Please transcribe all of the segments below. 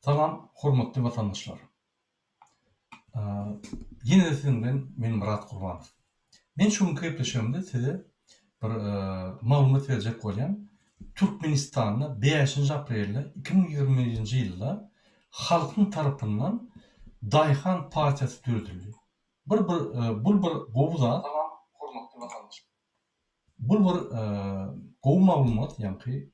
Salam hormatly watandaşlar. Ýene-de siziň bilen men Myrat Gurbanow. Men şu günki gepleşigimde size bir maglumat berjek bolýan. Türkmenistanda bäşinji aprelde 2021-nji ýylda halkyň tarapyndan Daýhan partiýasy döredildi. Bir bir bul bir gowy zat. Salam hormatly watandaşlar. Bul bir gowy maglumat ýaňky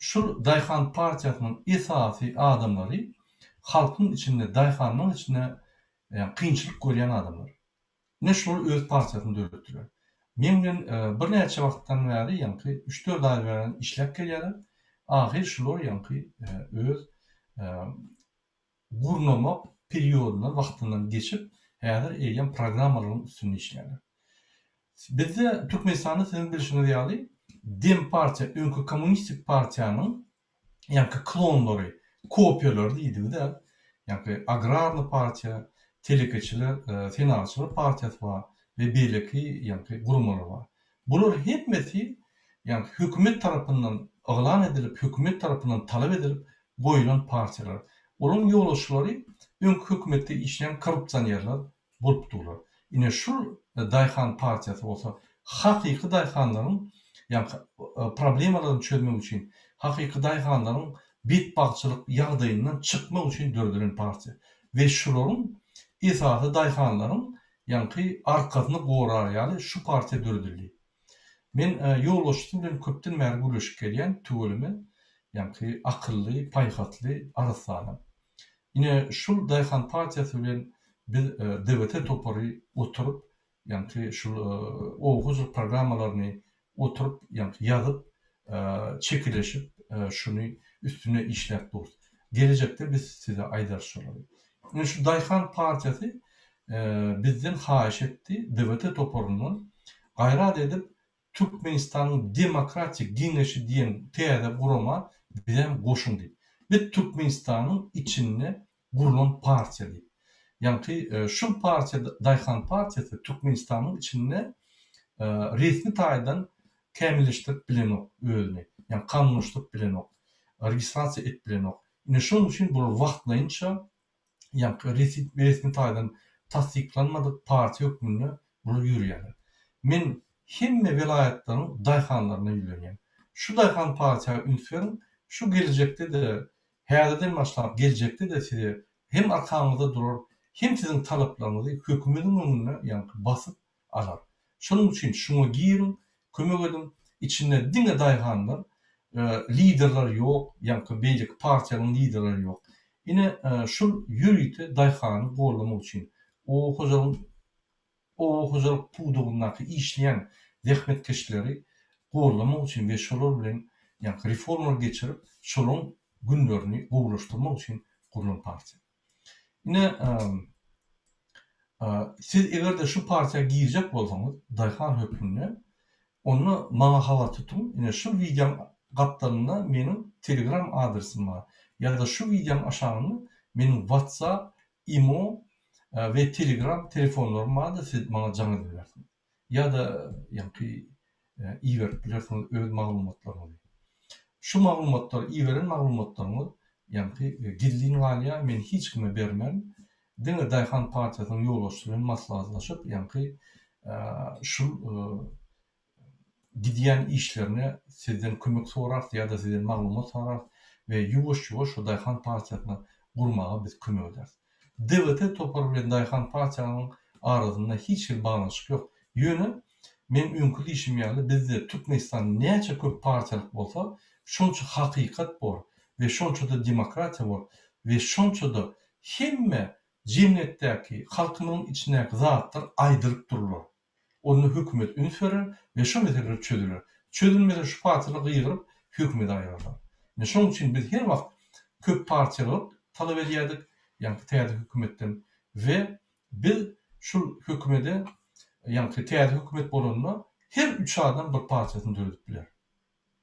şul daýhan partiýasynyň esasy adamlary halkyň içinde daýhanlaryň içinde kynçylyk görýän adamlar. Ine şular öz partiýasyny döretdiler. Meň bilen birnäçe wagtdan bäri ýaňky üç-dört aý bäri işläp gelýärler. Ahyr şular ýaňky öz gurnamak periodyndan, wagtyndan geçip, häzir eýýäm programmalaryň üstünde işleýärler. Bizde Türkmenistanda siziň bilşiňiz ýaly Dempartiýa öňki kommunistik partiýanyň ýaňky klonlary, kopiýalary diýdigi-de, ýaňky agrarny partiýa, telekeçiler, senagatçylar partiýasy bar we beýleki ýaňky guramalar bar. Bular hemmesi ýaňky hökümet tarapyndan yglan edilip, hökümet tarapyndan talap edilip goýulan partiýalar. Olaryň ýolbaşçylary öňki hökümetde işleýän korrupsionerler bolup durlar. Ine şul daýhan partiýasy bolsa hakyky daýhanlaryň ýaňky problemalaryny çözmek üçin, hakyky daýhanlaryň betbagtçylyk ýagdaýyndan çykmak üçin döredilen partiýa. We şularyň esasy daýhanlaryň ýaňky arkasyny gorar ýaly şu partiýa döredildi. Men ýolbaşçysy bilen köpden bäri gürleşip gelýän, tüweleme, ýaňky akylly, paýhasly, arassa adam. Ine, şul Daýhan partiýasy bilen biz DWT topary oturyp, ýaňky şul oba hojalyk programmalaryny oturyp, ýaňky ýazyp, çekeleşip, şuny üstünde işläp durus. Gelejekde biz size aýdarys şolary. Ine, şu Daýhan partiýasy bizden haýyş etdi, DWT toparyndan gaýrat edip, Türkmenistanyň Demokratik Geňeşi diýen täze gurama bizem goşuň diýip. Biz Türkmenistanyň içinde gurlan partiýa diýip. Ýaňky şul partiýa Daýhan partiýasy Türkmenistanyň içinde resmi taýdan kämilleşdirip bilenok özüni. Ýagny kanunlaşdyryp bilenok. Registrasiýa edip bilenok. Ine şonuň üçin bular wagtlaýynça ýaňky resmi taýdan tassyklanmadyk partiýa hökmünde bular ýörýärler. Men hemme welaýatlaryň daýhanlaryna ýüzlenýän. Şu daýhan partiýa üns beriň, şu gelejekde-de, häzirden başlap geljekde-de size hem arkaňyzda durar, hem siziň talaplaryňyzy hökümediň öňünde ýaňky basyp alar. Şonuň üçin şuňa giriň, kömek ediň. Içinde diňe daýhanlar, liderler ýok, ýaňky beýleki partiýalaryň liderleri ýok. Ine, şul ýörite daýhany gollamak üçin, oba hojalygyň oba hojalyk pudagyndaky işleýän zähmetkeşleri gollamak üçin we şolar bilen ýaňky reformalar geçirip, şolaryň günlerini gowulaşdyrmak üçin gurlan partiýa. Ine, siz eger-de şu partiýa girjek bolsaňyz, daýhan hökmünde, onda maňa habar tutuň. Ine, şu wideoň gapdalynda meniň Telegram adresim bar. Ýa-da şu wideoň aşagynda meniň WhatsApp, Imo we Telegram telefonlarym bardyr, siz maňa jaň edip bilersiňiz. Ýa-da ýaňky iberip bilersiňiz öz maglumatlaryňyzy. Şu maglumatlar, iberen maglumatlaryňyz ýaňky gizlin galýar, men hiç kime bermen. Diňe Daýhan partiýasynyň ýolbaşçysy bilen maslahatlaşyp, ýaňky şul gidýän işlerine sizden kömek sorarys ýa-da sizden maglumat sorarys we ýuwaş-ýuwaş şu Daýhan partiýasyny gurmaga biz kömek ederis. DWT topary bilen Daýhan partiýanyň arasynda hiç hili baglanyşyk ýok. Ýöne meň öňki diýşim ýaly bizde Türkmenistan näçe köp partiýalyk bolsa şonça hakykat bor we şonçada demokratiýa bor we şonçada hemme jemgyýetdäki halkymyzyň içindäki zatlar aýdylyp durlar. Onda hökümet üns berer we şo meseleler çözüler. Çözülmese şu partiýalar gygyryp hökümeti aýyrarlar. Ine şonuň üçin biz her wagt köp partiýalylyk talap edýärdik, ýaňky täze hökümetden we biz şul hökümede ýaňky täze hökümet bolanda her üç adam bir partiýasyny döredip biler.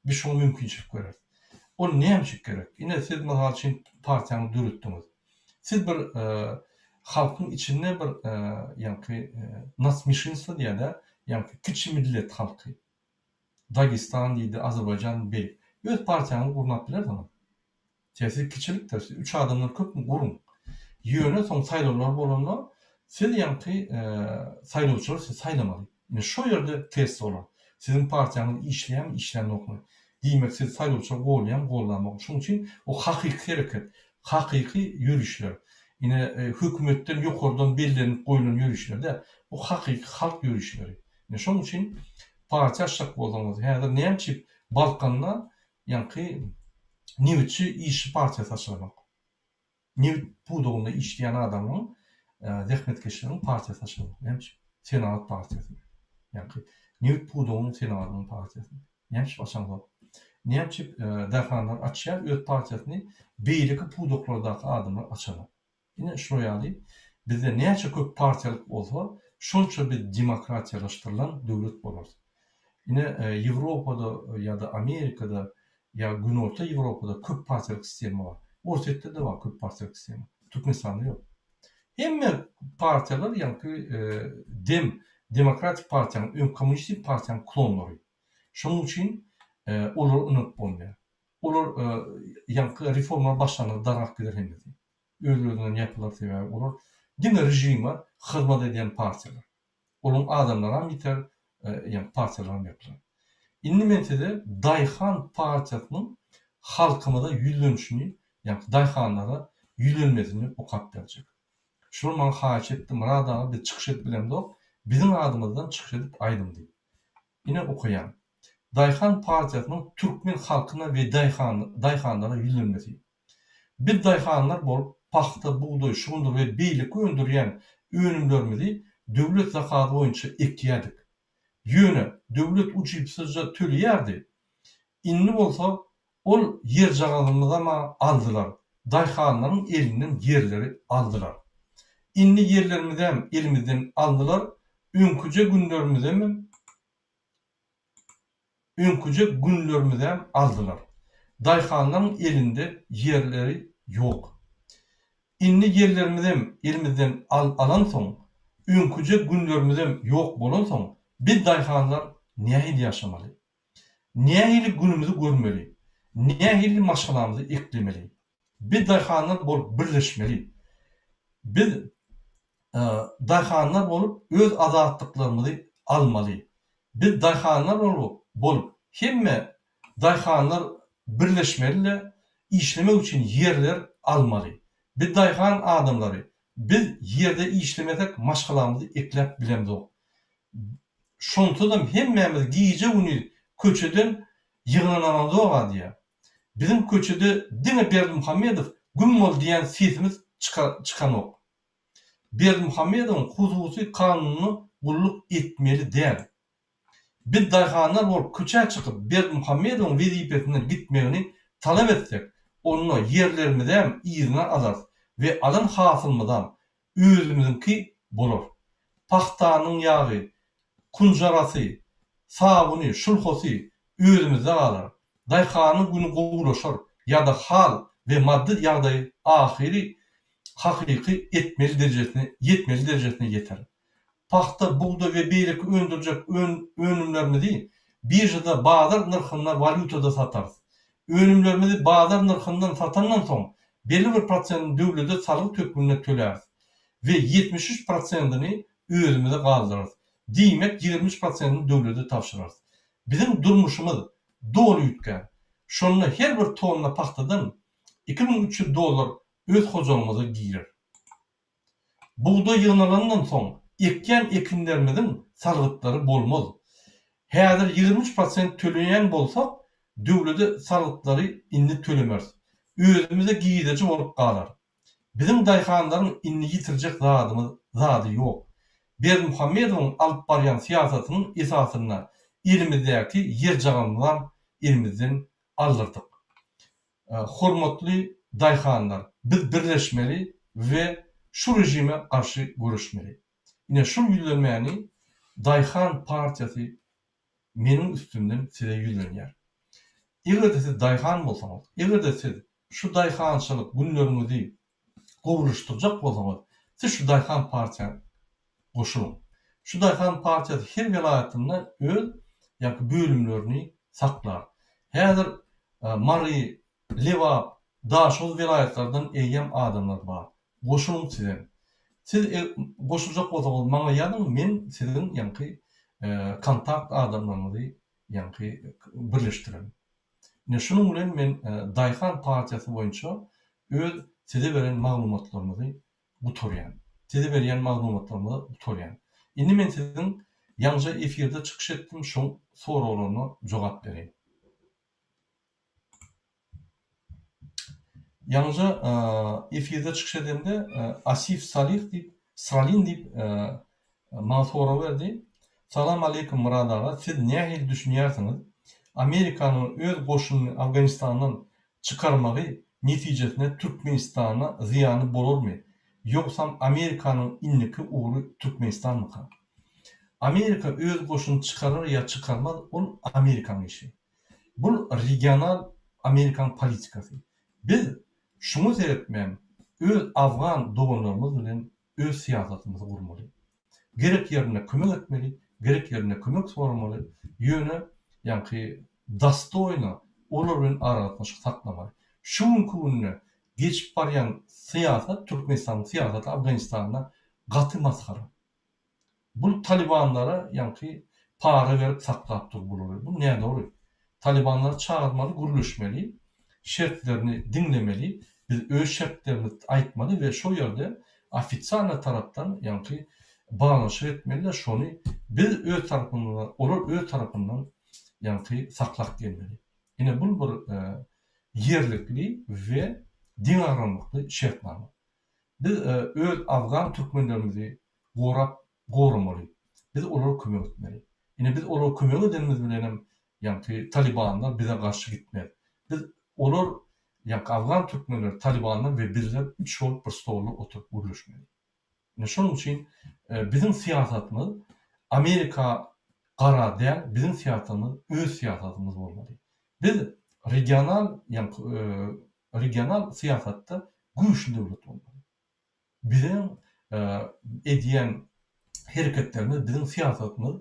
Biz şoňa mümkinçilik bereris. Ol näme üçin gerek? Ine siz mysal üçin partiýaňyzy döretdiňiz. Siz bir halkyň içinde bir ýaňky nasmeşinstwo diýýär-dä, ýaňky kiçi millet halky. Dagestan diýdi, Azerbaýjan beýik. Öz partiýaňyzy gurnap bilersiňiz. Sebäbi siz kiçilikdir, siz üç adamdan köpmi guruň. Ýöne soň saýlawlar bolanda siz ýaňky saýlawçylar sizi saýlamaly. Ine şo ýerde test bolar. Siziň partiýaňyz işleýärmi, işlänokmy? Diýmek sizi saýlawçylar goldaýarmy, goldanokmy? Şonuň üçin o hakyky hereket, hakyky ýörişler. Ine hökümetden ýokardan bellenip goýlan ýörişler däl. Bu hakyky halk ýörişleri. Ine şonuň üçin partiýa açjak bolsaňyz, häzir näme üçin Balkanda ýaňky Nebitçi işçi partiýasy açylanok. Nebit pudagynda işleýän adamlaryň, zähmetkeşleriň partiýasy açylanok. Näme üçin? Senagat partiýasy. Ýaňky nebit pudagynyň senagatynyň partiýasy. Näme üçin açaňzok? Näme üçin daýhanlar açýar öz partiýasyny, beýleki pudaklardaky adamlar açanok? Ine şular ýaly bizde näçe köp partiýalyk bolsa, şonça biz demokratiýalaşdyrylan döwlet bolarys. Ine Ýewropada ýa-da Amerikada ýa Günorta Ýewropada köp partiýalyk sistema bar. Orsýetde-de bar köp partiýalyk sistema. Türkmenistanda ýok. Hemme partiýalar ýaňky dem, demokratik partiýanyň, öňki kommunistik partiýanyň klonlary. Şonuň üçin olara ynanyp bolmaýar. Olar ýaňky reformalar başlandygy dargap gider hemmesi. Öz-özünden ýapylar sebäbi olar diňe režime hyzmat edýän partiýalar. Olaryň adamlaram ýiter, ýaňky partiýalaram ýapylar. Indi men size Daýhan partiýasynyň halkymyza ýüzlenişini, ýaňky daýhanlara ýüzlenmesini okap berjek. Şular maňa haýyş etdi, Myrat aga biz çykyş edip bilemzok, biziň adymyzdan çykyş edip aýdyň diýip. Ine okaýan. Daýhan partiýasynyň türkmen halkyna we daýhanlara ýüzlenmesi. Biz daýhanlar bolup pagta, bugdaý, şugundyr we beýleki öndürýän önümlerimizi döwlet zakazy boýunça ekýädik. Ýöne döwlet ujypsyzja töleýärdi. Indi bolsa ol ýerjagazymyzam-a aldylar, daýhanlaryň elinden ýerleri aldylar. Indi ýerlerimizem elimizden aldylar, öňküje günlerimizemem öňküje günlerimizem aldylar. Daýhanlaryň elinde ýerleri ýok. Indi ýerlerimizem elimizden alansoň, öňküje günlerimizem ýok bolansoň, biz daýhanlar nähili ýaşamaly? Nähili günümizi görmeli? Nähili maşgalamyzy eklemeli? Biz daýhanlar bolup birleşmeli. Biz daýhanlar bolup öz azatlyklarymyzy almaly. Biz daýhanlar bolup hemme daýhanlar birleşmeli-de işlemek üçin ýerler almaly. Biz daýhan adamlary biz ýerde işlemesek maşgalamyzy ekläp bilemzok. Şonsuzam hemmämiz gije-gündiz köçeden ýygnanamzog-a diýýär. Biziň köçede diňe Berdimuhamedow güm bol diýen sesimiz çykanok. Berdimuhamedowyň hususy kanunyna gulluk etmeli däl. Biz daýhanlar bolup köçä çykyp Berdimuhamedowyň wezipesinden gitmegini talap etsek, onda ýerlerimizem yzyna alarys we alan hasylymyzam özümiziňki bolar. Pagtanyň ýagy, kunjarasy, sabyny, şulhasy özümizde galar. Daýhanyň güni gowulaşar ýa-da hal we maddy ýagdaýy ahyry hakyky etmeli derejesine ýetmeli derejesine ýeter. Pagta, bugdaý we beýleki öndürjek önümlerimizi biržada bazar nyrhynda walýutada satarys. Önümlerimizi bazar nyrhyndan satandan soň belli bir prosentini döwlede salgyt hökmünde töläris we 73 prosentini özümize galdyrarys. Diýmek, 23 prosentini döwlede tabşyrarys. Biziň durmuşymyz doly üýtgär. Şonda her bir tonna pagtadan 2300 dollar öz hojalygymyza girer. Bugdaý ýygnalandan soň ekýän ekinlerimiziň salgytlary bolmaz. Häzir 23 prosent töleýän bolsak, döwlede salgytlary indi tölemeris. Özümize girdeji bolup galar. Biziň daýhanlaryň indi ýitirjek zadymyz zady ýok. Berdimuhamedowyň alyp barýan syýasatynyň esasynda elimizdäki ýerjagazymyzam elimizden aldyrdyk. Hormatly daýhanlar, biz birleşmeli we şu režime garşy göreşmeli. Ine şul ýüzlenmäni Daýhan partiýasy meniň üstümden size ýüzlenýär. Eger-de siz daýhan bolsaňyz, eger-de siz şu daýhançylyk günleriňizi gowulaşdyrjak bolsaňyz, siz şu Daýhan partiýa goşulyň. Şu Daýhan partiýasy her welaýatynda öz ýaňky bölümlerini saklar. Häzir Mary, Lebap, Daşoguz welaýatlardan eýýäm adamlar bar. Goşulyň sizem. Siz goşuljak bolsaňyz maňa ýazyň men siziň ýaňky kontakt adamlaryňyzy ýaňky birleşdirerin. Ine şunuň bilen men Daýhan partiýasy boýunça öz size beren maglumatlarymyzy gutarýan. Size berýän maglumatlarymyzy gutarýan. Indi men siziň ýaňja efirde çykyş etdim şoň soraglaryna jogap bereýin. Ýaňja efirde çykyş edemde Asif Salih diýip, Salin diýip maňa sorag berdi. Salam aleýkum Myrat aga, siz nähili düşünýärsiňiz, Amerikanyň öz goşunyny Afganistandan çykarmagy netijesinde Türkmenistana zyýany bolarmy, ýogsam Amerikanyň indiki ugry Türkmenistanmyka? Amerika öz goşunyny çykarar ýa çykarmaz ol Amerikaň işi. Bul regional Amerikan politikasy. Biz şuňa seretmän öz afgan doganlarymyz bilen öz syýasatymyzy gurmaly. Gerek ýerinde kömek etmeli, gerek ýerinde kömek soramaly, ýöne ýaňky dostoýno olar bilen aragatnaşyk saklamaly. Şu günki günde geçip barýan syýasat Türkmenistanyň syýasaty Afganistanda gaty masgara. Bul talybanlara ýaňky para berip saklap dur bulary. Bu nädogry. Talybanlary çagyrmaly gürleşmeli, şertlerini diňlemeli, biz öz şertlerimizi aýtmaly we şo ýerde ofisialny tarapdan ýaňky baglanyşyk etmeli-de şony biz öz tarapymyzdan olar öz tarapyndan ýaňky saklap gelmeli. Ine bul bir ýerlikli we deňagramlykly şertnama. Biz öz afgan türkmenlerimizi gorap goramaly. Biz olara kömek etmeli. Ine biz olara kömek edenimiz bilenem ýaňky talybanlar bize garşy gitmez. Biz olar ýaňky afgan türkmenleri talybanlar we bizler üç bolup bir stolda oturyp gürleşmeli. Ine şonuň üçin biziň syýasatymyz Amerika gara däl biziň syýasatymyz öz syýasatymyz bolmaly. Biz regional ýaňky regional syýasatda güýçli döwlet bolmaly. Biziň edýän hereketlerimiz, biziň syýasatymyz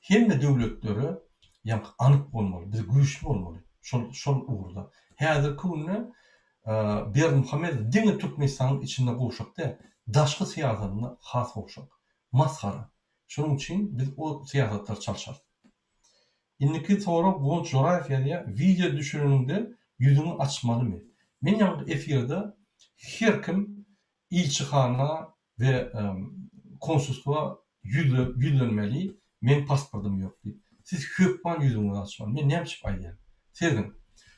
hemme döwletlere ýaňky anyk bolmaly, biz güýçli bolmaly şol şol ugurda. Häzirki günde Berdimuhamedow diňe Türkmenistanyň içinde gowşak däl, daşky syýasatynda has gowşak. Masgara. Şonuň üçin biz o syýasatlary çalşarys. Indiki sorag Guwanç Joraýew ýazýar, Wideo düşüreniňde ýüzüňi açmalymy? Men ýaňky efirde her kim ilçihana we konsulstwa ýüzlenmeli, meň pasportym ýok diýip. Siz hökman ýüzüňizi açmaly. Men näme üçin aýdýan? Serediň.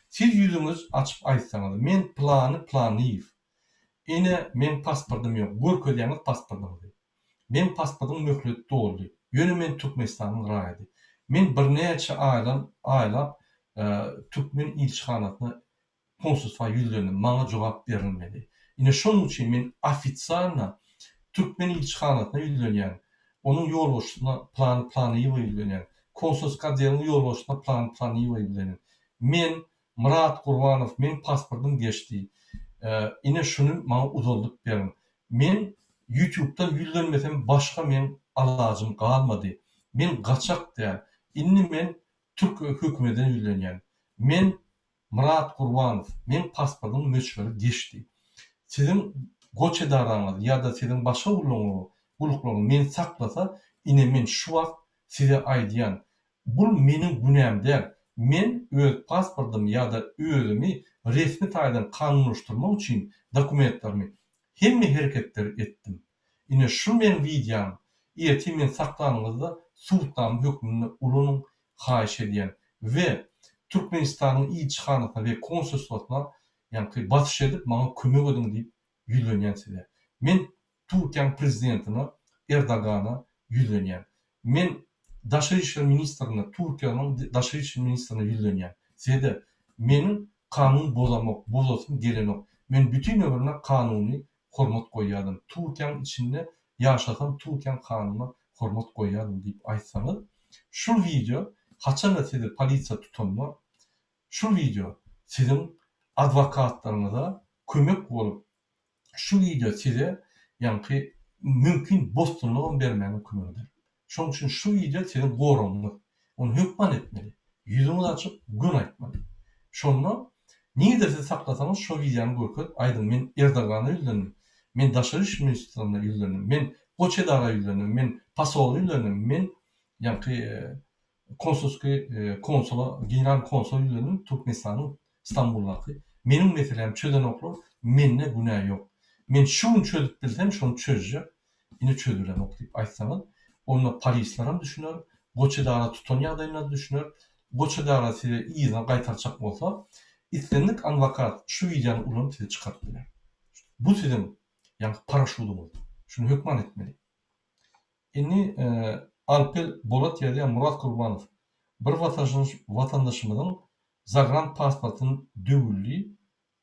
Siz ýüzüňiz açyp aýtsaňyz, men plany planyýew. Ine meň pasportym ýok. Görkezýäňiz pasportyňyzy. Meň pasportyň möhleti doldy. Ýöne men Türkmenistanyň raýady. Men birnäçe aýlan aýlap türkmen ilçihanasyna konsulstwa ýüzlendim. Maňa jogap berilmedi. Ine şonuň üçin men ofisialno türkmen ilçihanasyna ýüzlenýän, onuň ýolbaşçysyna Plany Planyýewa ýüzlenýän, konsulsk otdeliň ýolbaşçysyna Plany Planyýewa ýüzlenýän. Men Myrat Gurbanow meň pasportym geçdi. Ine şuny maňa uzaldyp beriň. Men ýutubdan ýüzlenmesem başga meň alajym galmady. Men gaçak däl. Indi men türk hökümedine ýüzlenýän. Men Myrat Gurbanow meň pasportymyň möçberi geçdi. Siziň goç edaraňyz ýa-da siziň başga gullugyňyz gulluklaryňyz meni saklasa ine men şu wagt size aýdýan Bul meniň günäm däl. Men öz pasportymy ýa-da özümi resmi taýdan kanunlaşdyrmak üçin dokumentlerimi, hemme hereketleri etdim. Ine şu meň wideom, ertir meni saklanyňyzda subutnama hökmünde ulanyň haýyş edýän we Türkmenistanyň ilçihanasyna we konsulstwasyna ýaňky basyş edip maňa kömek ediň diýip ýüzlenýän size. Men Türkiýäň prezidentine Erdogana ýüzlenýän. Men Daşary işler ministrine Türkiýäniň daşary işler ministrine ýüzlenýän. Size-de meniň kanun bozamok, bozasym gelenok. Men bütin ömrüme kanuny hormat goýýadym. Türkiýäň içinde ýaşasam Türkiýäň kanunyna hormat goýýadym diýip aýtsaňyz, şul wideo haçanda sizi polisiýa tutanda şul wideo siziň adwokatlaryňyza kömek bolup Şu wideo size ýaňky mümkin bosgunlygam bermäge kömek eder. Şonuň üçin şu wideo siziň goragyňyz. Ony hökman etmeli. Ýüzüňizi açyp göni aýtmaly. Şonda Nirede sizi saklasaňyz şo wideony görkezip aýdyň men Erdogana ýüzlendim, men daşary iş ministrine ýüzlendim, men Goç edara ýüzlendim, men posola ýüzlendim, men ýaňky konsulskiý konsula generalnyý konsula ýüzlendim Türkmenistanyň Stambuldaky. Meniň meselämi çözenoklar, mende günä ýok. Men şu gün çözüp bilsem şony çözjek, ine çözülenok diýip aýtsaňyz, onda polislerem düşüner, Goç edara tutan ýagdaýynda-da düşüner. Goç edara size yzyna gaýtarjak bolsa, islendik anwokat şu wideony ulanyp sizi çykaryp biler. Bu siziň ýaňky paraşudyňyz. Şuny hökman etmeli. Indi Alpel Bolat ýazýar, Murat Kurbanow, bir watandaşymyzyň zagran pasportyny döwüldi,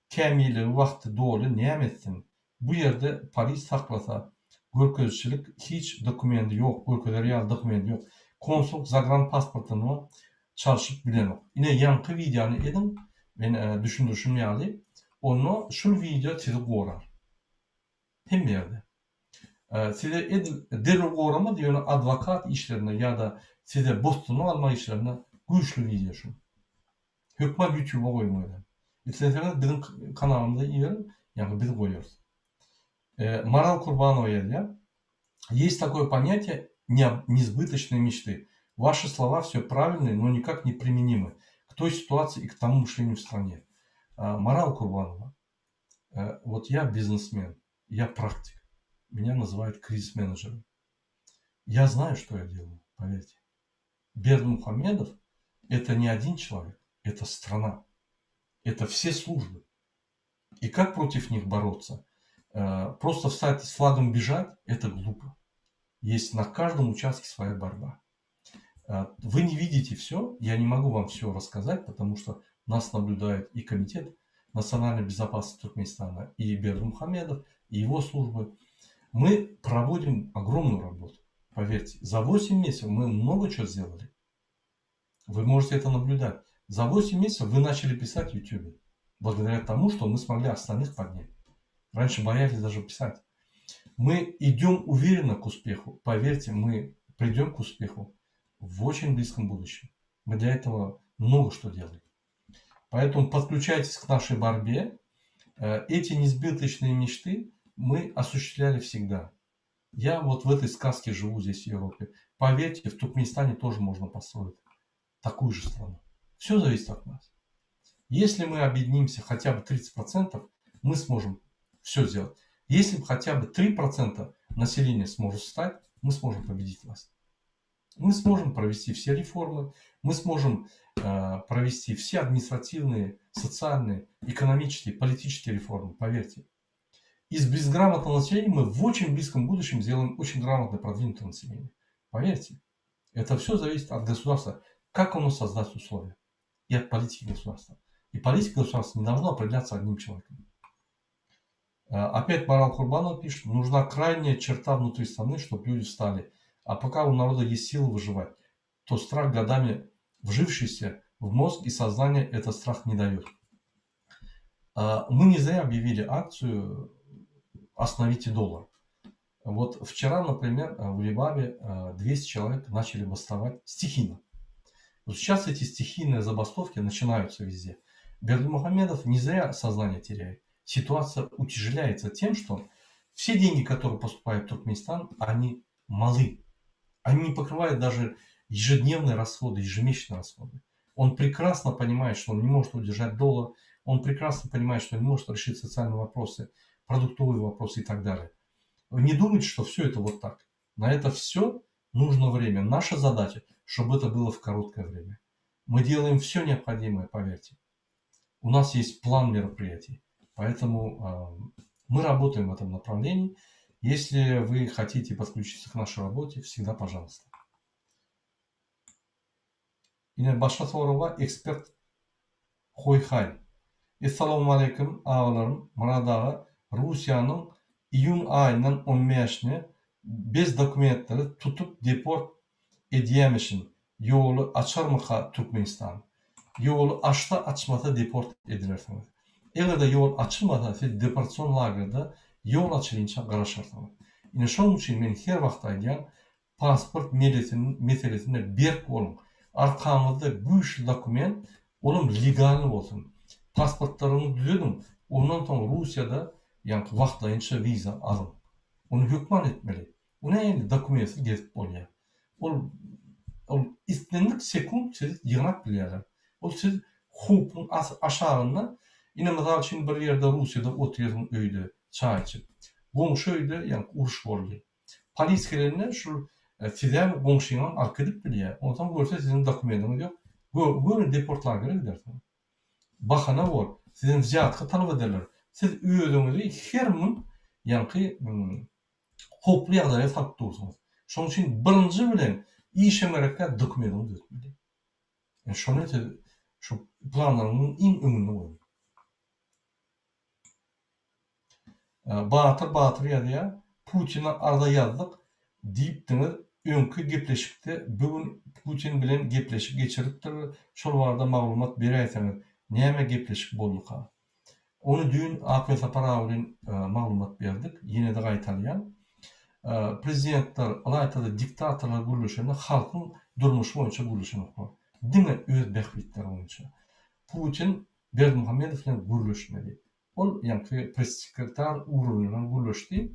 kämilligi wagty doly näme etsin, bu ýerde polis saklasa, görkezçilik hiç dokumendi ýok, görkezer ýaly dokumendi ýok, konsullyk zagran pasportyny çalşyp bilenok. Ine ýaňky wideony ediň, men düşündirişim ýaly, onda şul wideo sizi gorar. Hemme ýerde. Size edil derrew goramaz, ýöne adwokat işlerinde ýa-da size bosgunlyk almak işlerinde güýçli wideo şu. Hökman ýutuba goýuň özem. Isleseňiz biziň kanalymyza iberiň, ýagny biz goýarys. Maral Kurbanowa ýazýar, Есть такое понятие несбыточной мечты. Ваши слова все правильные, но никак не применимы к той ситуации и к тому мышлению в стране. Марал Курбанова, вот я бизнесмен, я практик. Меня называют кризис-менеджером. Я знаю, что я делаю, поверьте. Бердымухамедов – это не один человек, это страна. Это все службы. И как против них бороться? Просто встать с флагом бежать – это глупо. Есть на каждом участке своя борьба. Вы не видите все, я не могу вам все рассказать, потому что нас наблюдает и Комитет национальной безопасности Туркменистана, и Бердымухамедов, и его службы. Мы проводим огромную работу. Поверьте, за 8 месяцев мы много чего сделали. Вы можете это наблюдать. За 8 месяцев вы начали писать в YouTube. Благодаря тому, что мы смогли остальных поднять. Раньше боялись даже писать. Мы идем уверенно к успеху. Поверьте, мы придем к успеху в очень близком будущем. Мы для этого много что делаем. Поэтому подключайтесь к нашей борьбе. Эти несбыточные мечты мы осуществляли всегда. Я вот в этой сказке живу здесь, в Европе. Поверьте, в Туркменистане тоже можно построить такую же страну. Все зависит от нас. Если мы объединимся хотя бы 30%, мы сможем все сделать. Если хотя бы 3% населения сможет встать, мы сможем победить власть. Мы сможем провести все реформы, мы сможем э, провести все административные, социальные, экономические, политические реформы, поверьте. Из безграмотного населения мы в очень близком будущем сделаем очень грамотное, продвинутое население. Поверьте, это все зависит от государства, как оно создаст условия, и от политики государства. И политика государства не должна определяться одним человеком. Опять Марал Курбанов пишет, нужна крайняя черта внутри страны, чтобы люди встали. А пока у народа есть силы выживать, то страх годами вжившийся в мозг и сознание этот страх не дает. Мы не зря объявили акцию «Остановите доллар». Вот вчера, например, в Либаве 200 человек начали бастовать стихийно. Вот сейчас эти стихийные забастовки начинаются везде. Бердымухамедов не зря сознание теряет. Ситуация утяжеляется тем, что все деньги, которые поступают в Туркменистан, они малы. Они не покрывают даже ежедневные расходы, ежемесячные расходы. Он прекрасно понимает, что он не может удержать доллар, он прекрасно понимает, что не может решить социальные вопросы, продуктовые вопросы и так далее. Вы не думайте, что все это вот так. На это все нужно время. Наша задача, чтобы это было в короткое время. Мы делаем все необходимое, поверьте. У нас есть план мероприятий, поэтому э, мы работаем в этом направлении. Если вы хотите подключиться к нашей работе, всегда пожалуйста. Ine başga soraga ekspert Hoý-haý. Essalawmaleýkim agalarym Myrat aga Russiýanyň iýun aýyndan on bäşine bez dokumentleri tutup deport edýämişin ýoly açarmyka Türkmenistan. Ýoly açsa açmasa deport edilersiňiz. Egerde ýol açylmasa siz deportasion lagerde ýol açylynça garaşarsyňyz. Ine şonuň üçin men her wagt aýdýan Pasport meselesinde berk boluň. Arkaňyzda güýçli dokument, olam legalny bolsun. Pasportlaryňyzy düzediň, ondan soň Russiýada ýaňky wagtlaýynça wiza alyň. Ony hökman etmeli. O nähili dokumentsiz gezip bolýar? Ol ol islendik sekunt sizi ýygnap bilýärler. Ol siz howpuň aşagynda, ine mysal üçin bir ýerde Russiýada otyrsyň öýde çaý içip. Goňşy öýde ýaňky uruş boldy. Polis gelende şul sizem goňşyňam alyp gidip bilýär. Onsoň görse siziň dokumentiňiz ýok. Göni deportlagere gidersiňiz. Bahana bor. Sizden wzýatka talap ederler. Siz özüňizi her munt ýaňky howply ýagdaýa salyp dursuňyz. Şonuň üçin birinji bilen işe gerekkä dokumentiňizi düzetmeli. Ýani şony siz şu planlaryňyzyň iň öňünde goýuň. Batyr Batyr ýazýar, Putine arza ýazdyk diýipdiňiz öňki gepleşikde bu gün Putin bilen gepleşik geçiripdir şol barada maglumat beräýseňiz näme gepleşik bolduka? Ony düýn Ak Welsapar aga bilen maglumat berdik ýenede gaýtalýan prezidentler ylaýtada diktatorlar gürleşende halkyň durmuşy boýunça gürleşenoklar diňe öz bähbitleri boýunça Putin Berdimuhamedow bilen gürleşmedi. Ol ýaňky press-sekretar ugrundan gürleşdi.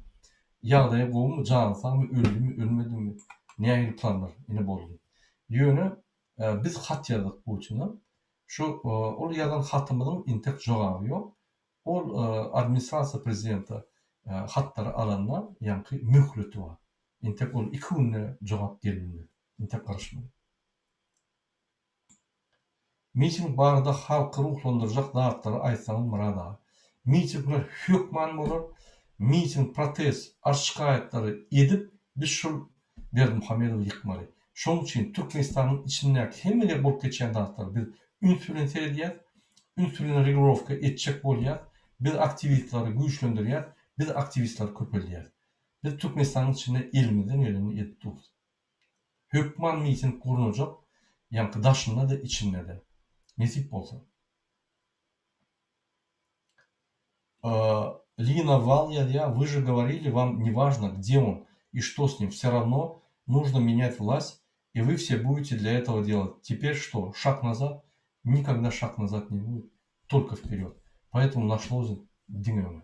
Ýagdaýy gowumy, jany sagmy, öldümi, ölmedimi, nähili planlar, ine boldy. Ýöne biz hat ýazdyk Putine. Şu ol ýazan hatymyzyň entek jogaby ýok. Ol administrasiýa prezidente hatlary alanda ýaňky möhleti bar. Entek ol iki günde jogap gelmedi. Entek garaşmaly. Miting barada halky ruhlandyrjak zatlary aýtsaňyz Myrat aga. Mitingler hökman bolar. Miting protest arz şikaýatlary edip biz şul Berdimuhamedowy ýykmaly. Şonuň üçin Türkmenistanyň içindäki hemme bolup geçýän zatlary biz üns bilen seredýäs. Üns bilen regulirowka etjek bolýas. Biz aktiwistlary güýçlendirýäs. Biz aktiwistlary köpeldýäs. Biz Türkmenistanyň içinde elimizden gelenini edip durus. Hökman miting gurnajak ýaňky daşynda-da içinde-de. Nesip bolsa. Lina Wal ýazýar, Вы же говорили, вам не важно, где он и что с ним, все равно нужно менять власть, и вы все будете для этого делать. Теперь что, шаг назад? Никогда шаг назад не будет, только вперед. Поэтому наш лозунг diňe öňe.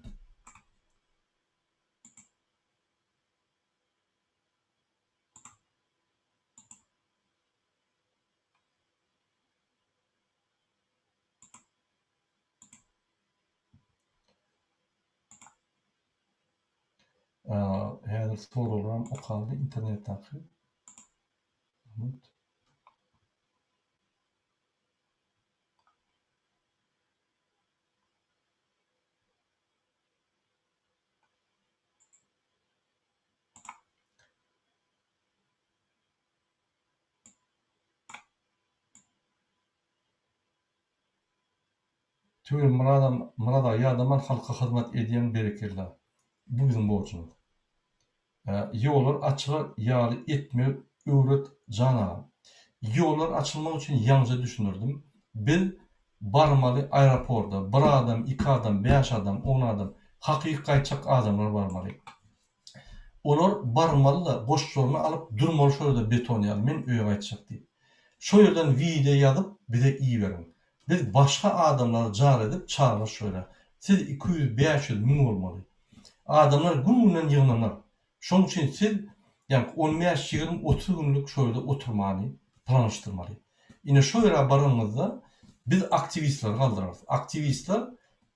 Häzir soraglaram okaldy internetdäki. Minut. Tüweleme Myradam Myrat aga ýadaman halka hyzmat edýäň berekella. Bu biziň borjumyz. Ýollar açylar ýaly etmegi öwret jan agam. Ýollar açylmak üçin ýaňja düşündirdim. Biz barmaly aeroporda bir adam iki adam bäş adam on adam hakyky gaýtjak adamlar barmaly. Olar barmaly-da, goşlaryny alyp durmaly şo ýerde beton ýaly, men öýe gaýtjak diýip. Şo ýerden wideo ýazyp bize iberiň. Biz başga adamlary jar edip çagyrarys şo ýere. Siz 200, 500, müň bolmaly. Adamlar gün-günden ýygnanar. Şoň üçin siz ýaňky on bäş, 20, 30 günlük şo ýerde oturmany planlaşdyrmaly. Ine şo ýere baranyňyzda biz aktiwistleri galdyrarys. Aktiwistler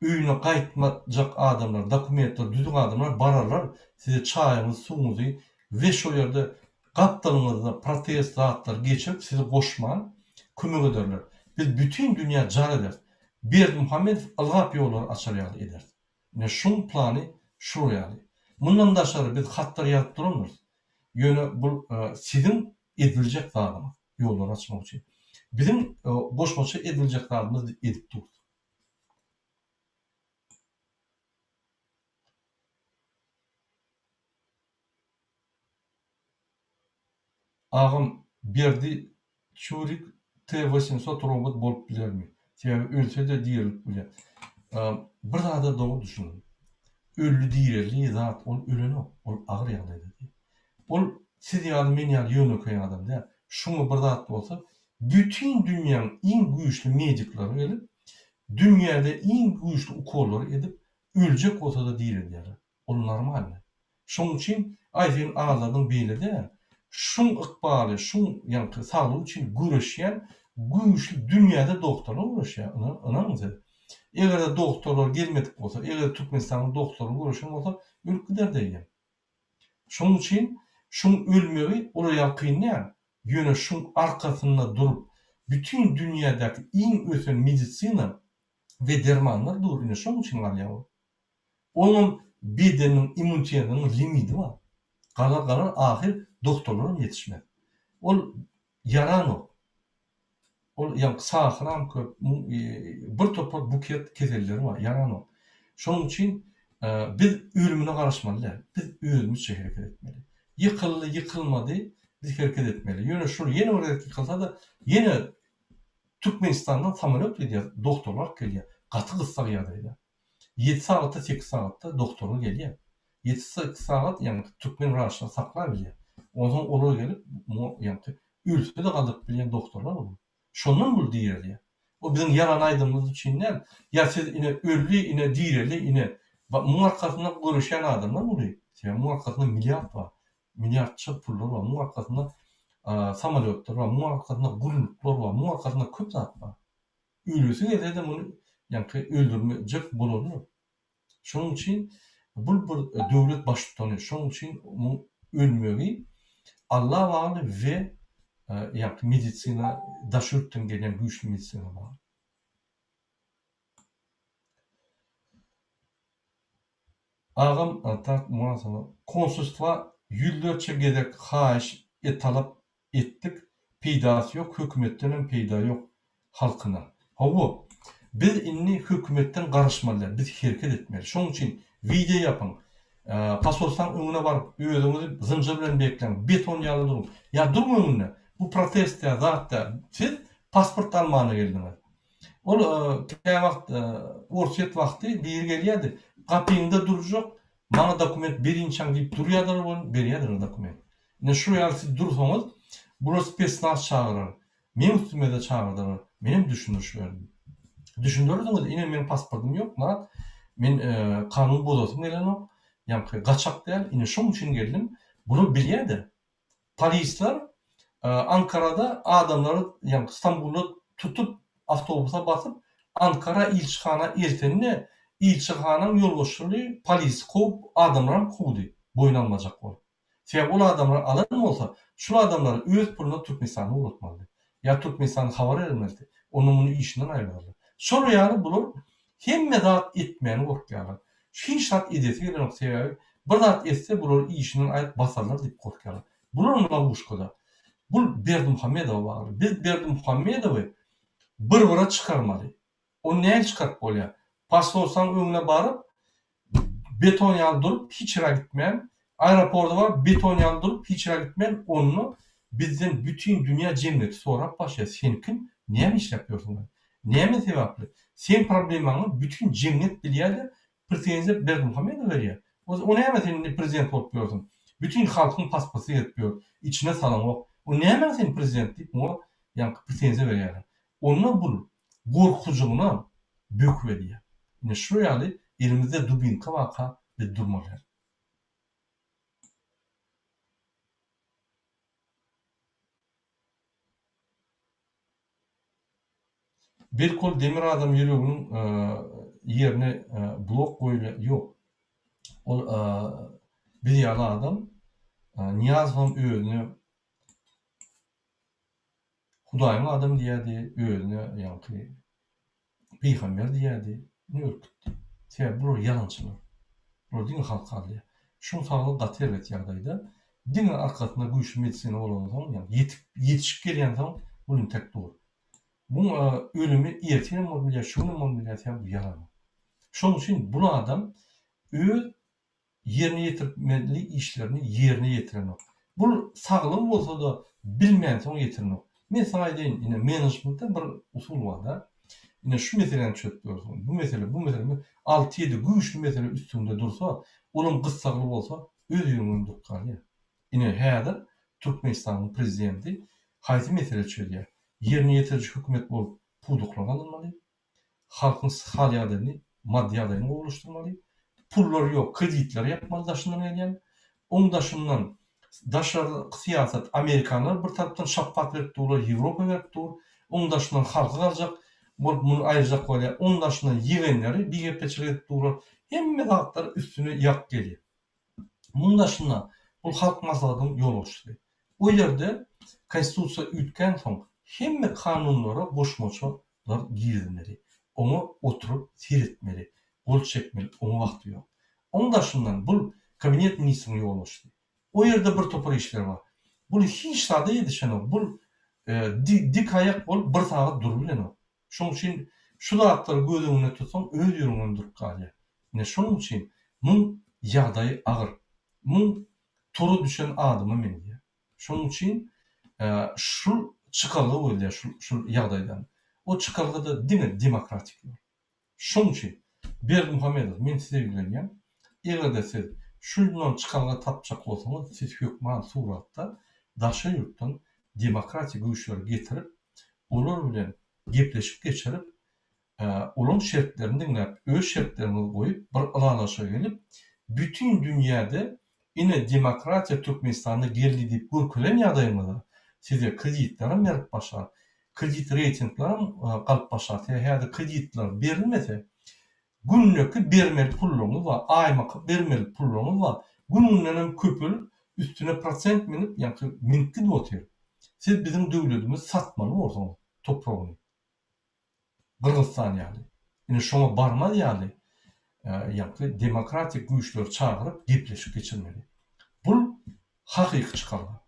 Öýüne gaýtmajak adamlar, dokumentleri düzük adamlar bararlar, size çaýyňyzy, suwuňyzy we şol ýerde gapdalyňyzda protest zatlar geçirip sizi goşman kömek ederler. Biz bütin dünýä jar ederis. Berdimuhamedow ylgap ýollary açar ýaly ederis. Ine şuň plany şular ýaly. Mundan daşary biz hatlar ýazyp durandyrys. Ýöne bul siziň ediljek zadyňyz ýollary açmak üçin. Biziň goşmaça ediljek zadymyz edip durus. Agam Berdi Çurik T 800 robot bolup bilermi? Sebäbi ölse-de dirilip bilýär. Bir zada dogry düşüniň. Öldi direldi zat ol ölenok, ol agyr ýagdaýda diýip. Ol siz ýaly men ýaly ýönekeý adam däl. Şuňa bir zat bolsa bütin dünýäň iň güýçli medikleri gelip. Dünýäde iň güýçli ukollary edip, öljek bolsa-da direldýärler. Ol normalny. Şoň üçin, aý sen aldadyň beýle däl. Şuň ykbaly, şuň ýaňky saglygy üçin göreşýän güýçli dünýäde dogtorlar göreşýär, ynanyň siz. Eger-de dogtorlar gelmedik bolsa, eger Türkmenistanyň dogtorlary göreşen bolsa, ölüp giderdi eýýäm. Şoň üçin şuň ölmegi olar ýaly kyn däl. Ýöne şuň arkasynda durup, bütin dünýädäki iň ösen medisina we dermanlar dur, ine şoň üçin galýar ol. Onuň bedeniniň immunitetiniň limidi bar. Galar galar ahyr dogtorlaram ýetişmez. Ol ýaranok. Ol ýaňky sahyram köp, bir topar buket keselleri bar, ýaranok. Şonuň üçin biz ölümine garaşmaly däl. Biz özümizçe hereket etmeli. Ýykyldy, ýykylmady, biz hereket etmeli. Ýöne şol ýene bir gezek ýykylsa-da, ýene Türkmenistandan samolýot gidýär, dogtorlar alyp gelýär. Gaty gyssag ýagdaýda. Ýedi sagatda, sekiz sagatda dogtorlar gelýär. Ýedi-sekiz sagat ýaňky türkmen wraçlary saklap bilýär. Onsoň olar gelip, muňa ýaňky ölse-de galdyryp bilýän dogtorlar olar. Şondan bul direlýär. O biziň ýalan aýdymymyz üçin däl. Ýa siz ine öldi, ine direldi, ine. Muň arkasynda göreşýän adamlar uly. Sebäbi muň arkasynda milliard bar. Milliardça pullar bar. Muň arkasynda samolýotlar bar. Muň arkasynda gulluklar bar. Muň arkasynda köp zat bar. Ölesi gelse-de muny ýaňky öldürmejek bolarlar. Şonuň üçin bul bir döwlet baştutany. Şonuň üçin muň ölmegi Alla bagly we ýaňky medisina daşary ýurtdan gelýän güýçli medisina bagly. Agam tak muňa konsulstwa ýüzlerçe gezek haýyş e talap etdik peýdasy ýok hökümetdenem peýda ýok halkyna. Hawa biz indi hökümetden garaşmaly däl biz hereket etmeli şoň üçin wideo ýapyň posolstwaň öňüne baryp özüňizi zynjyr bilen bekläň beton ýaly duruň ýa duruň öňünde bu protest däl zat däl siz pasport almana geldiňiz ol käwagt orsýet wagty biri gelýärdi gapyňda durjak Maňa dokument berinçäň diýip durýadylar welin berýädiler dokument. Ine şu ýaly siz dursaňyz bular spesnaz çagyrar. Meň üstümede çagyrdylar. Menem düşündiriş berdim. Düşündirdiňiz ine meň pasportym ýok Myrat. Men kanun bozasym gelenok. Ýaňky gaçak däl ine şoň üçin geldim. Bular bilýäde. Polisler Ankarada adamlary ýagny Stambulda tutup awtobusa basyp Ankara ilçihana eltende ilçihanaň ýolbaşçyly polisi kowup adamlaram kowdy boýun almajak bolup. Sebäbi ol adamlary alan bolsa şul adamlary öz puluna Türkmenistana ugratmalydy. Ýa Türkmenistana habar bermelidi. Onda muny işinden aýyrarlar. Şol ýaly bular hemme zat etmäni gorkýarlar. Hiç zat edesi gelenok sebäbi bir zat etse bulary işinden aýryp basarlar diýip gorkýarlar. Bular lowuşkada. Bul Berdimuhamedowa bagly. Biz Berdimuhamedowy bir gyra çykarmaly. Ony nähili çykaryp bolýar? Posolstwaň öňüne baryp beton ýaly durup hiç ýere gitmän, aeroporda baryp beton ýaly durup hiç ýere gitmän onda bizden bütin dünýä jemgyýeti sorap başlaýar sen kim näme işläp ýörsüň näme sebäpli seň problemaňy bütin jemgyýet bilýärde Pretenziýa Berdimuhamedowa berýär. O näme sen indi prezident bolup ýörsüň? Bütin halkyň pasporty gezip ýör. Içine salaňok. O nämäň sen prezident diýip muňa ýaňky pretenziýa berýärler. Onda bul gorkujygyna böküp edýär. Ine şu ýaly elimizde dubinka barka biz durmaly. Belki ol demir adam ýüreginiň ýerine blok goýulýar. Ýok. Ol biz ýaly adam. Nyýazowam özüne Hudaýyň adamy diýýärdi, özüne ýaňky pygamber diýýärdi. Indi ölüp gitdi. Sebäbi bular ýalançylar. Bular diňe halky aldaýar. Şuň saglygy gaty erbet ýagdaýda. Diňe arkasynda güýçli medisina bolansoň, ýagny ýetip, ýetişip gelýänsoň bul intek dur. Buň ölümi ertirem bolup bilýär, şu günem bolup bilýär, sebäbi bu ýalan. Şonuň üçin bul adam öz ýerine ýetirmeli işlerini ýerine ýetirenok. Bul saglygy bolsa-da bilmänsoň ýetirenok. Men saňa aýdaýyn, ine menejmentde bir usul bar-da. Ine şu meseläni çözüp ýörsüň, bu mesele, bu mesele, alty-ýedi güýçli mesele üstüňde dursa, olam gyssagly bolsa, öz ýeriňden durup galýar. Ine häzir Türkmenistanyň prezidenti haýsy mesele çözýär? Ýerine ýetiriji hökümet bolup pudaklar alynmaly. Halkyň hal-ýagdaýyny, maddy ýagdaýyny gowulaşdyrmaly. Pullar ýok, kreditleri ýapmaly daşyndan gelýän. Oň daşyndan daşarky syýasat amerikanlar bir tarapdan şapbat berip durlar, Ýewropa berip dur. Oň daşyndan halky galjak bolup muny aýyrjak bolýar. Oň daşyndan ýegenleri bigepleçilik edip durlar. Hemme zatlar üstüne ýagyp gelýär. Munuň daşynda bul Halk Maslahatynyň ýolbaşçysy. O ýerde Konstitusiýa üýtgänsoň hemme kanunlara goşmaçalar girizilmeli. Oňa oturyp seretmeli, gol çekmeli, oňa wagty ýok. Oň daşyndan bul Kabinet ministriniň ýolbaşçysy. O ýerde bir topar işler bar. Bul hiç zada ýetişenok. Bul dik aýak bolup bir sagat durubilenok. Şonuň üçin şu zatlary göz öňünde tutsaň öz ýüregiňem durup galýar. Ine şonuň üçin muň ýagdaýy agyr. Muň tora düşen adama meňzeýär. Şonuň üçin şul çykalga gözleýär şul şul ýagdaýdan. O çykalga-da diňe demokratik ýol. Şonuň üçin Berdimuhamedow men size ýüzlenýän, eger-de siz şundan çykalga tapjak bolsaňyz siz hökman suratda daşary ýurtdan demokratik güýçleri getirip olar bilen gepleşik geçirip, olaň şertlerini diňläp, öz şertleriňizi goýup, bir ylalaşyga gelip, bütin dünýäde ine demokratiýa Türkmenistanda geldi diýip görkezen ýagdaýyňyzda size kreditlerem berip başlar, kredit reýtinglerem galyp başlar. Sebäbi häzir kreditler berilmese, Gündeki bermeli pullaryňyz bar, aýmaky bermeli pullaryňyz bar. Gün-gündenem köpelip, üstüne prosent münüp, ýaňky münüp gidip otyr. Siz biziň döwletimizi satmaly borsuňyz, topragyny. Gyrgyzystan ýaly. Ine şoňa barmaz ýaly, ýaňky demokratik güýçleri çagyryp gepleşik geçirmeli. Bul hakyky çykalga.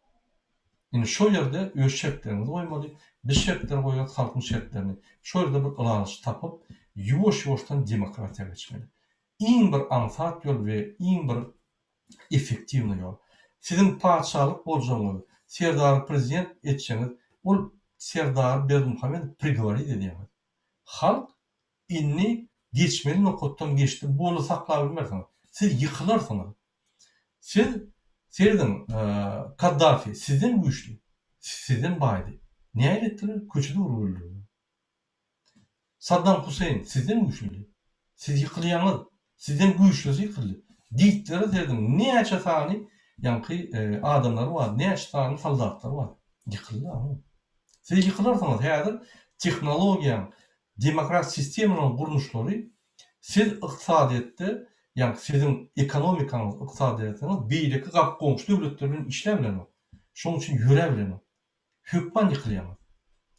Indi şo ýerde öz şertleriňizi goýmaly, biz şertleri goýarys, halkyň şertlerini. Şo ýerde bir ylalaşyk tapyp, ýuwaş-ýuwaşdan demokratiýa geçmeli. Iň bir aňsat ýol we iň bir effektiwnyý ýol. Siziň patyşalyk boljagyňyz, Serdary prezident etjegiňiz, ol Serdary Berdimuhamedow prigoworit edýäňiz. Halk indi geçmeli nokatdan geçdi, bu ýoly saklabilmersiňiz. Siz ýykylarsyňyz. Siz serediň Kaddafi sizden güýçli, sizden baýdy. Nähili etdiler? Köçede urup öldürdiler. Saddam Huseýn sizden güýçlüdi. Siz ýykylýaňyz. Sizden güýçlüsi ýykyldy. Gitlere serediň näçe sany ýaňky adamlary bar, näçe sany soldatlary bar. Ýykyldy aňy. Siz ýykylarsyňyz. Häzir tehnologiýaň, demokratik sistemalaryň gurluşlary Siz ykdysadyýetde, ýagny siziň ekonomikaňyz, ykdysadyýetiňiz beýleki gap goňşy döwletler bilen işläbilenok. Şonuň üçin ýöräbilenok. Hökman ýykylýaňyz.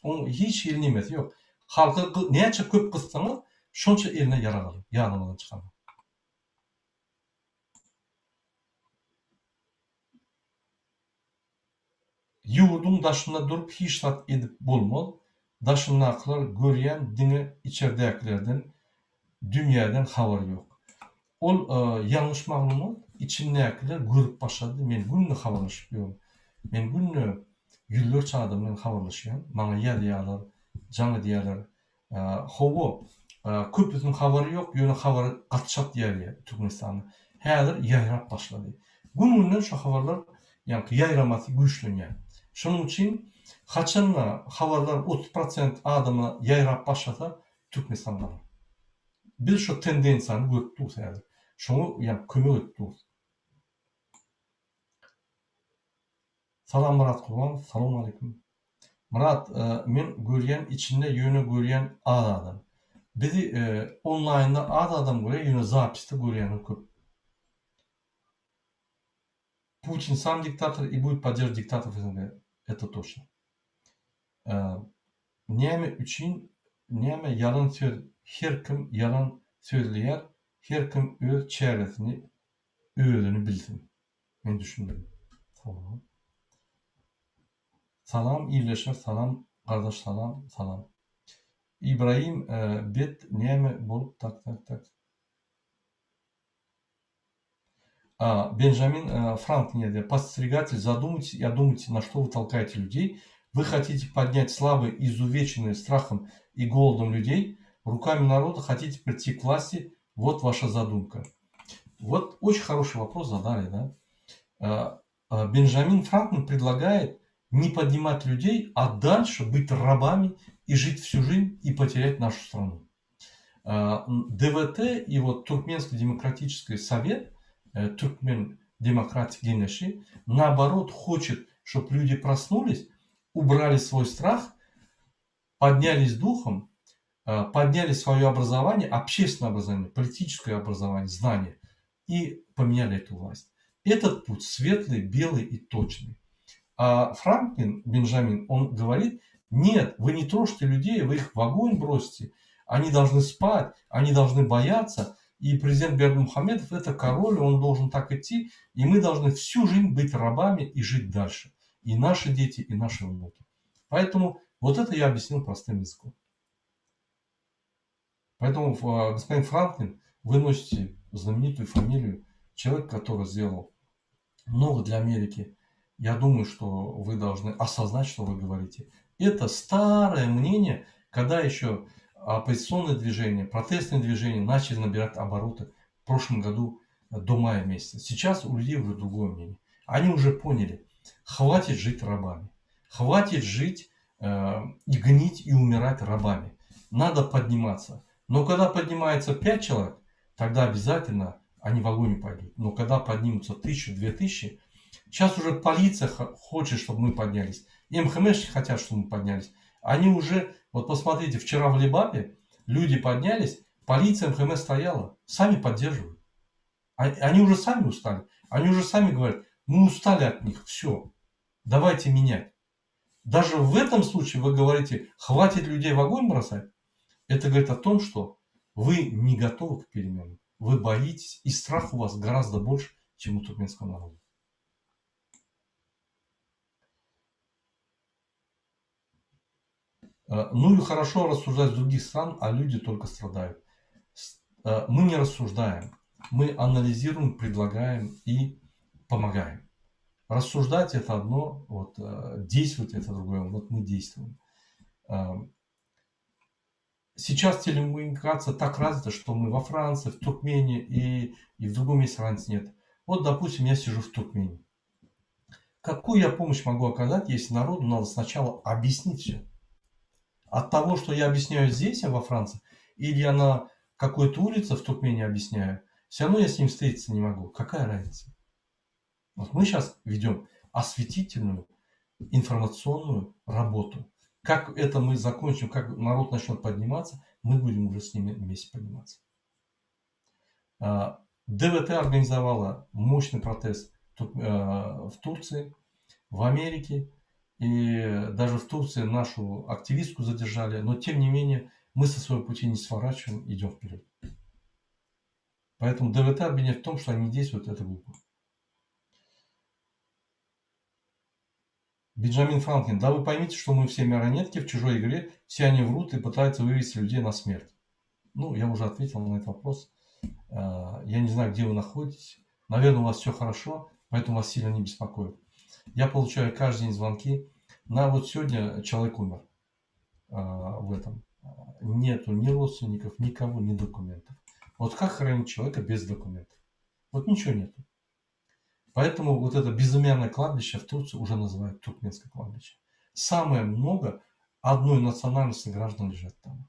Oň hiç hili nemesi ýok. Halky näçe köp gyssaňyz, şonça eline ýarag alar, ýadyňyzdan çykarmaň. Ýurduň daşynda durup hiç zat edip bolmaz, daşyndakylar görýän diňe içerdäkilerden dünýäden habary ýok. Ol ýalňyş maglumat, içindäkiler görüp başlady, men günde habarlaşyp ýörün. Men günde ýüzlerçe adam bilen habarlaşýan, maňa ýazýarlar, jaň edýärler. Hawa, köpüsiniň habary ýok, ýöne habary gaty çalt ýaýraýar Türkmenistanda. Häzir ýaýrap başlady. Gün-günden şu habarlar, ýaňky ýaýramasy güýçlenýär. Şonuň üçin haçan-da habarlar 30 prosent adama ýaýrap başlasa, Türkmenistan galar. Biz şu tendensiýany görüp durus häzir. Şoňa ýaňky kömek edip durus. Salam Myrat Gurbanow Salowmaleýkim Myrat men görýän içinde ýöne görýän az adam. Bizi onlaýnda az adam görýär ýöne zapisde görýänler köp. Putin sam diktator i будет podderživать diktatorov SNG это точно. Näme üçin näme ýalan söz her kim ýalan sözleýär her kim öz çäresini özüni bilsin. Men düşünmedim. Salam. Salam ildeşler salam gardaş salam salam. Ibraim bet näme bolup tak tak tak. A, Бенджамин Франклин ýazýar, Подстерегатель, задумайтесь и одумайтесь, на что вы толкаете людей. Вы хотите поднять слабые, изувеченные страхом и голодом людей, руками народа хотите прийти к власти, вот ваша задумка. Вот очень хороший вопрос задали, да? Бенджамин Франклин предлагает не поднимать людей, а дальше быть рабами и жить всю жизнь и потерять нашу страну. DWT и вот Туркменский демократический совет, Türkmen demokratik geňeşi, наоборот, хочет, чтобы люди проснулись, убрали свой страх, поднялись духом, подняли свое образование, общественное образование, политическое образование, знания и поменяли эту власть. Этот путь светлый, белый и точный. А Франклин Бенджамин, он говорит, нет, вы не трожьте людей, вы их в огонь бросите, они должны спать, они должны бояться, и президент Бердымухамедов это король, он должен так идти, и мы должны всю жизнь быть рабами и жить дальше. И наши дети, и наши внуки. Поэтому вот это я объяснил простым языком. Поэтому, господин Франклин, вы носите знаменитую фамилию человека, который сделал много для Америки. Я думаю, что вы должны осознать, что вы говорите. Это старое мнение, когда еще оппозиционное движение, протестное движение начали набирать обороты в прошлом году до мая месяца. Сейчас у людей уже другое мнение. Они уже поняли, хватит жить рабами, хватит жить и гнить и умирать рабами. Надо подниматься. Но когда поднимается 5 человек, тогда обязательно они в огонь пойдут. Но когда поднимутся 1000, 2000, сейчас уже полиция хочет, чтобы мы поднялись. И МХМшники хотят, чтобы мы поднялись. Они уже, вот посмотрите, вчера в Лебапе люди поднялись, полиция МХМ стояла, сами поддерживают. Они уже сами устали. Они уже сами говорят, мы устали от них, все, давайте менять. Даже в этом случае вы говорите, хватит людей в огонь бросать. Это говорит о том, что вы не готовы к переменам. Вы боитесь, и страх у вас гораздо больше, чем у туркменского народа. Ну и хорошо рассуждать с других стран, а люди только страдают. Мы не рассуждаем, мы анализируем, предлагаем и помогаем. Рассуждать это одно, действовать это другое. Вот мы действуем. Сейчас телекоммуникация так развита, что мы во Франции, в Туркмении и в другом месте разницы нет. Вот, допустим, я сижу в Туркмении. Какую я помощь могу оказать, если народу надо сначала объяснить все? От того, что я объясняю здесь, во Франции, или я на какой-то улице в Туркмении объясняю, все равно я с ним встретиться не могу. Какая разница? Вот мы щас ведем осветительную информационную работу. Как это мы закончим, как народ начнет подниматься, мы будем уже с ними вместе подниматься. ДВТ организовала мощный протест в Турции, в Америке. И даже в Турции нашу активистку задержали. Но тем не менее мы со своего пути не сворачиваем, идем вперед. Поэтому ДВТ обвиняют в том, что они действуют, это глупо. Бенджамин Франклин. Да вы поймите, что мы все марионетки в чужой игре, все они врут и пытаются вывести людей на смерть. Я уже ответил на этот вопрос. Я не знаю, где вы находитесь. Наверное, у вас все хорошо, поэтому вас сильно не беспокоит. Я получаю каждый день звонки. На вот сегодня человек умер в этом. Нету ни родственников, никого, ни документов. Вот как хоронить человека без документов? Вот ничего нету. Поэтому вот это безымянное кладбище в Турции уже называют туркменское кладбище. Самое много одной национальности граждан лежат там.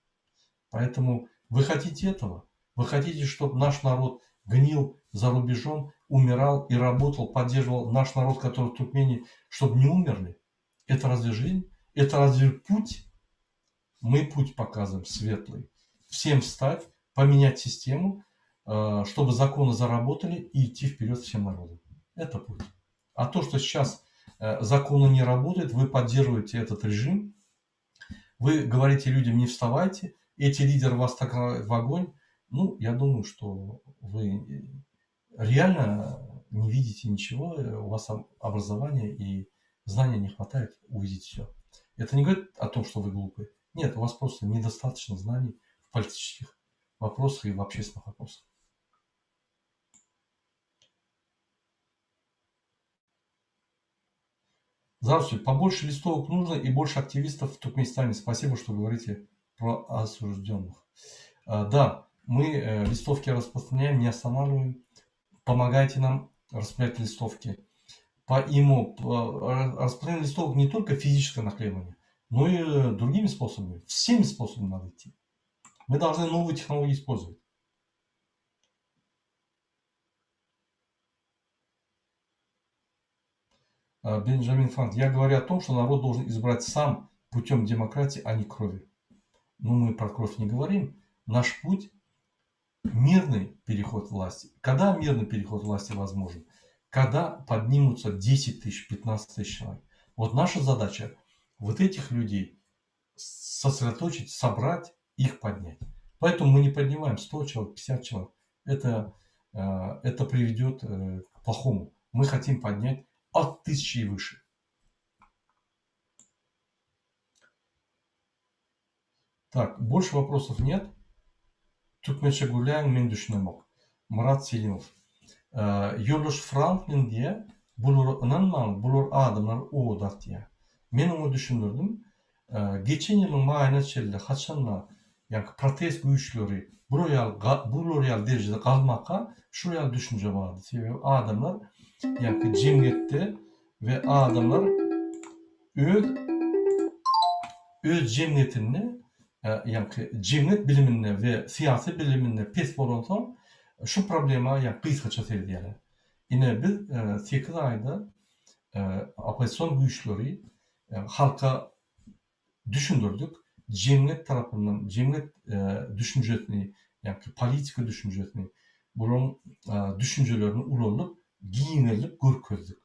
Поэтому вы хотите этого? Вы хотите, чтобы наш народ гнил за рубежом, умирал и работал, поддерживал наш народ, который в Туркмении, чтобы не умерли? Это разве жизнь? Это разве путь? Мы путь показываем светлый. Всем встать, поменять систему, чтобы законы заработали и идти вперед всем народом. Это путь. А то, что сейчас законы не работают, вы поддерживаете этот режим, вы говорите людям не вставайте, эти лидеры вас так в огонь. Я думаю, что вы реально не видите ничего, у вас образования и знания не хватает увидеть все. Это не говорит о том, что вы глупые. Нет, у вас просто недостаточно знаний в политических вопросах и в общественных вопросах. Здравствуйте. Побольше листовок нужно и больше активистов в Туркменистане. Спасибо, что говорите про осужденных. Да, мы листовки распространяем, не останавливаем. Помогайте нам распространять листовки. По ИМО, распространение листовок не только физическое наклеивание, но и другими способами. Всеми способами надо идти. Мы должны новые технологии использовать. Бенджамин Франк. Я говорю о том, что народ должен избрать сам путем демократии, а не крови. Ну, мы про кровь не говорим. Наш путь – мирный переход власти. Когда мирный переход власти возможен? Когда поднимутся 10 тысяч, 15 тысяч человек. Вот наша задача вот этих людей сосредоточить, собрать, их поднять. Поэтому мы не поднимаем 100 человек, 50 человек. Это, э, это приведет э, к плохому. Мы хотим поднять от тысячи и выше. Так, больше вопросов нет. Türkmençe gürläň men düşünemok. Myrat Selimow. Ýoldaş Franklin diýýär, bulara ynanmaň, bular adamlary oda atýar. Men oňa düşündirdim. Geçen ýylyň maýyna çenli haçanda ýaňky protest güýçleri bular ýaly bular ýaly derejede galmaka şular ýaly düşünje bardy. Sebäbi adamlar ýaňky jemgyýetde we adamlar öz öz jemgyýetinde ýaňky jemgyýet biliminde we syýasy biliminde pes bolansoň şu problema ýaňky gysgaça seredýärler. Ine biz sekiz aýda oppozision güýçleri halka düşündirdik. Jemgyýet tarapyndan jemgyýet düşünjesini, ýagny politika düşünjesini, bularyň düşünjelerini ulanyp, giňeldip görkezdik.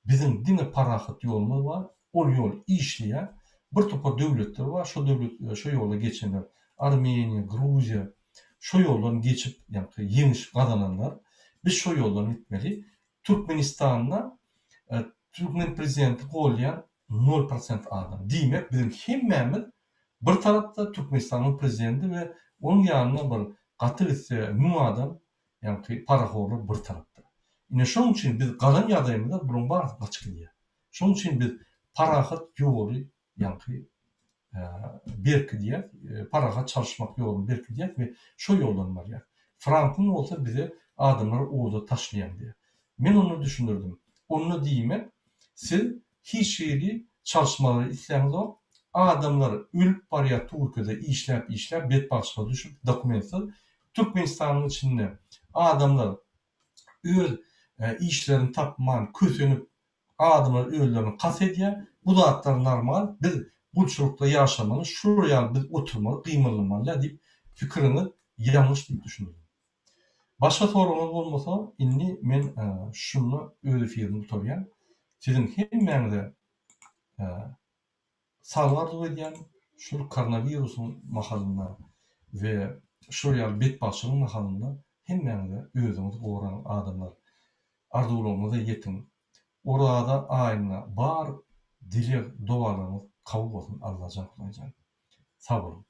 Biziň diňe parahat ýolumyz bar, ol ýol işleýär. Bir topar döwletler bar, şo döwlet şo ýola geçenler, Armeniýa, Gruziýa şo ýoldan geçip, ýagny ýeňiş gazananlar. Biz şo ýoldan gitmeli. Türkmenistanda türkmen prezidenti golýan nol prosent adam. Diýmek biziň hemmämiz bir tarapda Türkmenistanyň prezidenti we onuň ýanynda bir gaty gitse müň adam ýaňky parahorlar bir tarapda. Ine şonuň üçin biz galan ýagdaýymyzda bularyň barysy gaçyp gidýär. Şonuň üçin biz parahat ýoly ýaňky berkidýäs, parahat çalyşmak ýoluny berkidýäs we şo ýoldan barýas. Franklin bolsa bize adamlary oda taşlaýaň diýýär. Men onda düşündirdim. Onda diýmek, siz hiç hili çalyşmalary isläňzok, adamlar ölüp barýar Türkiýede işläp işläp betbagtçylyga düşüp dokumentsiz, Türkmenistanyň içinde adamlar öz işlerini tapman kösenip Adamlar özlerini kast edýär. Bu zatlar normal, biz gulçulykda ýaşamaly, şular ýaly biz oturmaly, gymyldamaly däl diýip pikiriňiz ýalňyş diýip düşündirdim. Başga soragyňyz bolmasa indi men şunda öz efirimi gutarýan. Siziň hemmäňize Saglyk arzuw edýän, şul koronawirusyň mahalynda we şul ýaly betbagtçylygyň mahalynda hemmäňize özüňizi goraň adamlar. Arzuwlaryňyza ýetiň. Oraza aýynda bar dileg dogalaryňyz kabul bolsun Allajan Hudaýjan. Sag boluň.